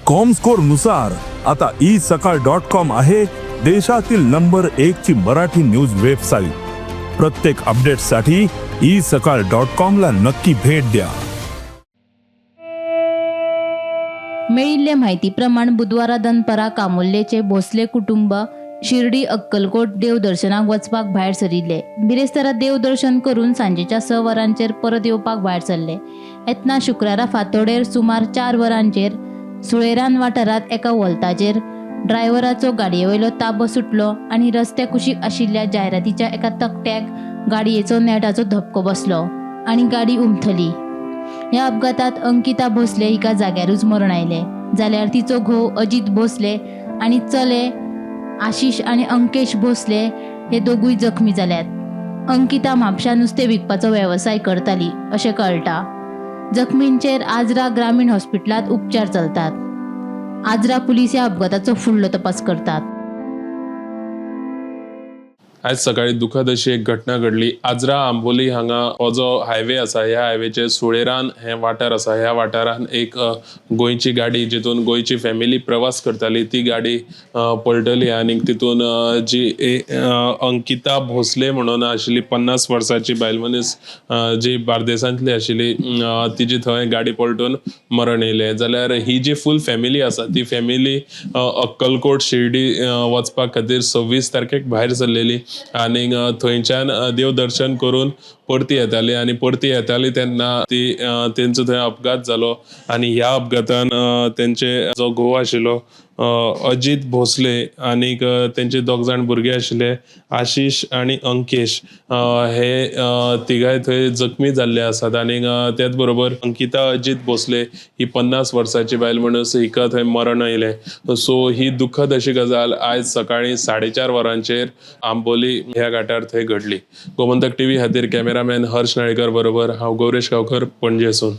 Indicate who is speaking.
Speaker 1: Comscore नुसार आता E सकाळ डॉट कॉम आहे देशातील नंबर एक ची मराठी न्यूज वेबसाईट. प्रत्येक अपडेटसाठी ई सकाळ डॉट कॉम ला नक्की भेट द्या.
Speaker 2: मेळिल्ले म्हायती प्रमाण बुधवारा दनपरां कामुर्लेचे भोसले कुटुंब शिर्डी अक्कलकोट देवदर्शनाक वचपाक भायर सरिल्ले. बिरेस्तारा देवदर्शन करून सांजेच्या 6 वरांचेर परत येवपाक भायर सरले. येतना शुक्रारा फांतोडेर सुमार 4 वरांचेर सुळेरान वाठारांत एका वोल्ताचेर ड्रायव्हराचो गाडयेवयलो ताबो सुटलो आनी रस्त्या कुशीक आशिल्ल्या जायरातीच्या एका तकट्याक गाडयेचो नेटाचो धपको बसलो आनी गाडी उमथली. ह्या अपघातात अंकिता भोसले हिका जाग्यारूच मरण आयलें, जाल्यार तिचो घोव अजित भोसले आनी चले आशिष आनी अंकेश भोसले हे दोगूय जखमी जाल्यात. अंकिता म्हापशा नुस्तें विकपाचो वेवसाय करताली अशें कळटा. जखमींचेर आजरा ग्रामीण हॉस्पिटलांत उपचार चलतात. आजरा पुलीस ह्या अपघाताचो फुडलो तपास करतात.
Speaker 3: आयज सकाळी दुखद अशी एक घटना घडली. आजरा आंबोली हांगा हो जो हायवे आसा, ह्या हायवेचेर सुळेरान हे वाठार आसा. ह्या वाठारान एक गोंयची गाडी, जितून गोंयची फॅमिली प्रवास करताली, ती गाडी पलटली आनी तितून जी अंकिता भोसले म्हणून आशिल्ली 50 वर्साची बायल मनीस, जी बार्देसांतली आशिल्ली, तिजी थंय गाडी पलटून मरण येयलें. जाल्यार ही जी फूल फॅमिली आसा, ती फॅमिली अक्कलकोट शिर्डी वचपा खातीर 26 तारखेक भायर सरलेली आनी थंयच्यान देवदर्शन करून परती येताली आनी परती येताली तेन्ना ती तेंचो थंय अपघात जालो. आनी ह्या अपघातान तेंचे जो घोव आशिल्लो अजित भोसले आनीक तेंचे दोग जाण भुरगे आशिल्ले आशिष आनी अंकेश, हे तिगाय थंय जखमी जाल्ले आसात. आनीक त्याच बरोबर अंकिता अजित भोसले ही 50 वर्साची बायल मनीस, हिका थंय मरण आयलें. सो ही दुखद अशी गजाल आयज सकाळी 4:30 वरांचेर आंबोली ह्या घाटार थंय घडली. गोमंतक टीव्ही खातीर कॅमेरामॅन हर्ष नाळेकर बरोबर हांव गौरेश गांवकर, पणजेसून.